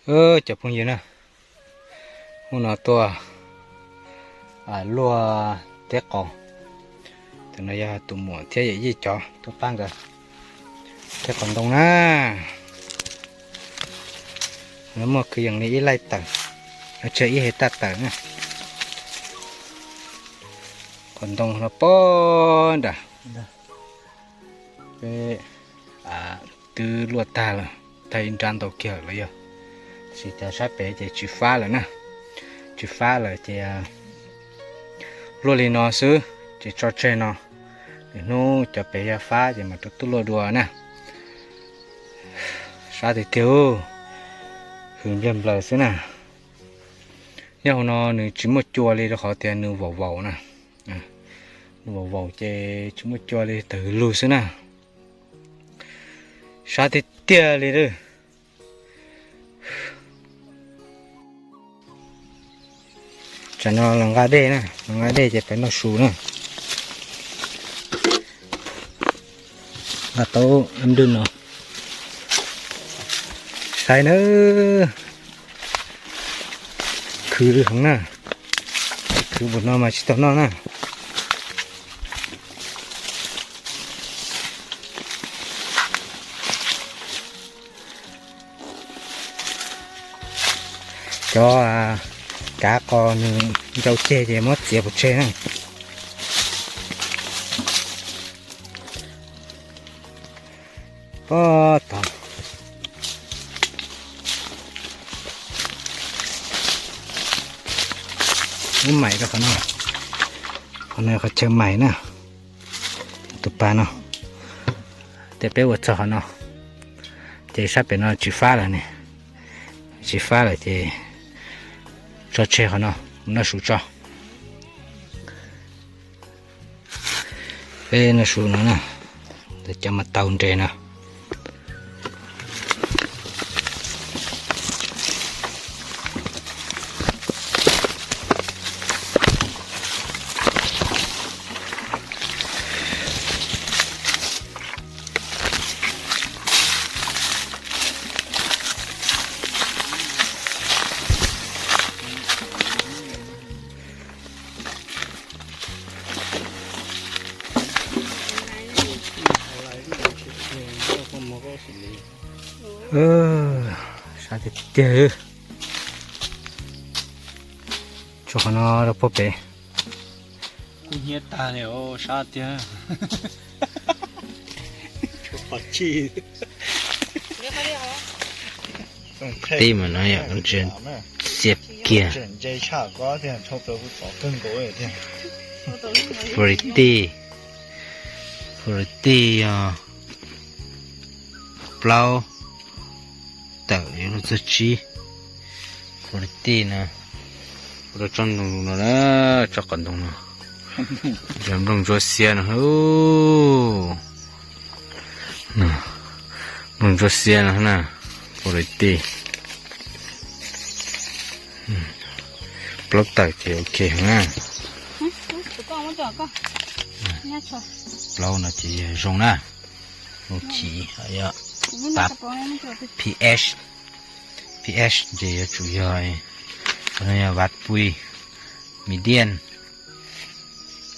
Cov phooj ywg na, hnub no tuaj luaj teb qos. Tus no yog tus muam thiab yawm yij cov tuaj pab nkawd teb qos ntoo na. Lawv muaj kwv yees li ib laij tawm, lawv tseg ib hais taj tawm na. Qos ntoo no pob nram, peb twb luaj tag lawm, tag ib nrab ntau kiag lawm yog, tab sis cov sab pem ces tsis fab lawm na. Tsis fab lawm ces luaj li no xwb ces tso tseg no. Lwm hnub cov pem yog fab ces mam rau tuaj luaj dua na. Sab tiag tiag, hws nplawg nplaws xwb na. Nyob hauv no nws tsis muaj cua li rau qhov tias nws vaum vaum na. Nws vaum vaum ces tsis muaj cua li, tawg lug xwb na. Sab tiag tiag li lawm. Tsam no los nqa dej na, los nqa dej ces peb noj su na. Nqa taub ab nrwj no saib na. Khwv heev na, khwv npaum no mas tsis tau noj na. Cov kav qos nws ncau ceg ces muab txiav pov tseg na. Pob tog. Muab mais rau qhov no, qhov no qhov chaw mais na. Tus pas no, ces peb ua txog qhov no, ces sab pem no tsis fab lawm ne, tsis fab lawm ces tso tseg qhov no, noj su tso. Peb noj su no na, cov mas tau nres no. Sab tiag tiag. Tso qhov no rau puag pem. Kub hnyiab tag li, sab tiag. Tij mas no yom, xiab kiag. Purity, purity yog plaub tawm yuav luag txog tsib. Purity no, ua rau tsob ntoo no na, tsob qos ntoo no. Yog nplooj ntsuab xiab no, nplooj ntsuab xiab no na, purity. Plaub tawm ces ok na. Plaub no ces yog zoo na. Mus chim, pab pH, pH ces yuav tsum yog, qhov no yog vaj pui, medium,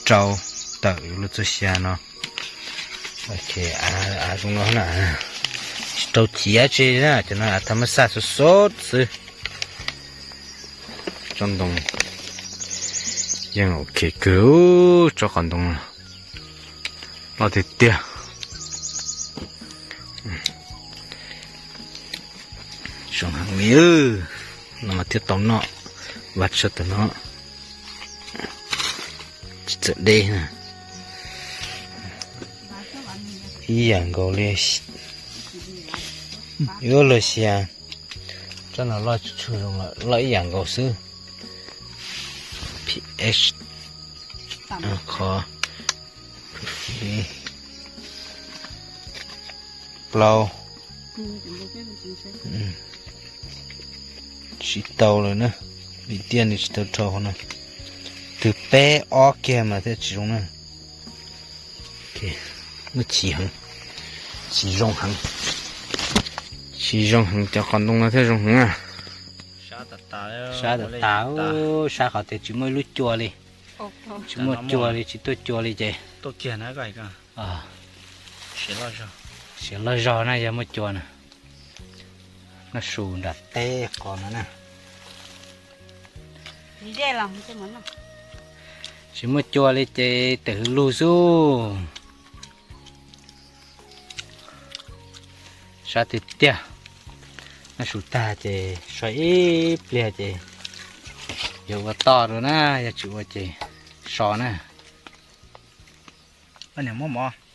rau tawm yuav luag txog xya no. Av zoo no na, tsis tau chim dab tsi na, cov no av tham mas xaj xov xov xwb. Tsob ntoo yeej ok kawg, tsob qos ntoo loj tiag tiag. Zoo heev li, no mas thiaj tau noj, vaj tsawg tawm no. Tsis txawm deb na. Ib yam nkaus li, yuav luag xya, tsob no loj tshua zoo lawm, loj ib yam nkaus xwb. Ph, qhov plaub. Tsis tau lawm na, vim tiaj nws tsis tau rau hauv no. Twg peb ob kiag mas thiaj tsis zoo na. Muaj chim heev, chim zoo heev, chim zoo heev, cov qos ntoo no thiaj zoo heev na. Sab tas tas, sab qhov tias tsis muaj ib lub cua li. Tsis muaj cua li, tsis tuaj cua li ces siav loj zog na, yog muaj cua na. Noj su nram teb qos no na. Tsis muaj cua li ces tawm hwv lug xwb. Sab tiag tiag. Noj su tag ces so ib pliag ces yog ua toj rau na, yog tsis ua ces so na. Niam muab mov.